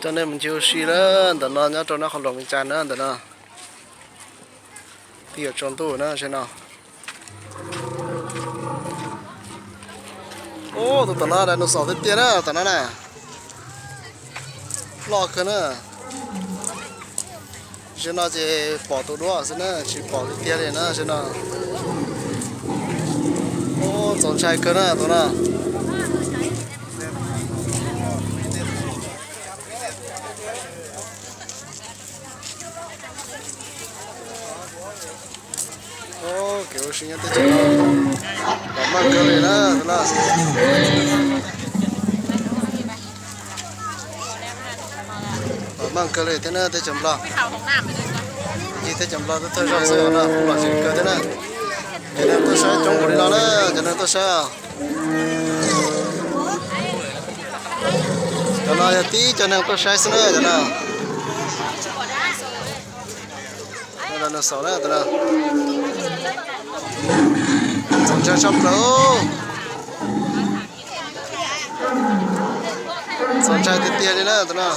Coj nej mus ncig ua si na, ntawm no nyob rau Nab Qhoos Loos Vias Cas na ntawm no. Twb yuav tsaus ntuj na, saib no. Ub, tus tom no dinosaur tiag tiag na, tom no na. Loj kawg na. Saib no ces pom tus duab xwb na, tsis pom tiag tiag li na, saib no. Ub, txaus ntshai kawg na tus no. Kev ua si nyob teb chaws no pom meej kawg li na, pom meej kawg li thiab na teb chaws Nplog. Ncig teb chaws Nplog twb thawj zaug xwb no, kuj lom zem kawg thiab na. Cov neeg tuaj saib coob npaum li no na, cov neeg tuaj saib. Cov no yog tib cov neeg tuaj saib xwb na, cov no. Dinosaur na, txaus ntshai tshaj plaws. Txaus ntshai tiag tiag li na tus no.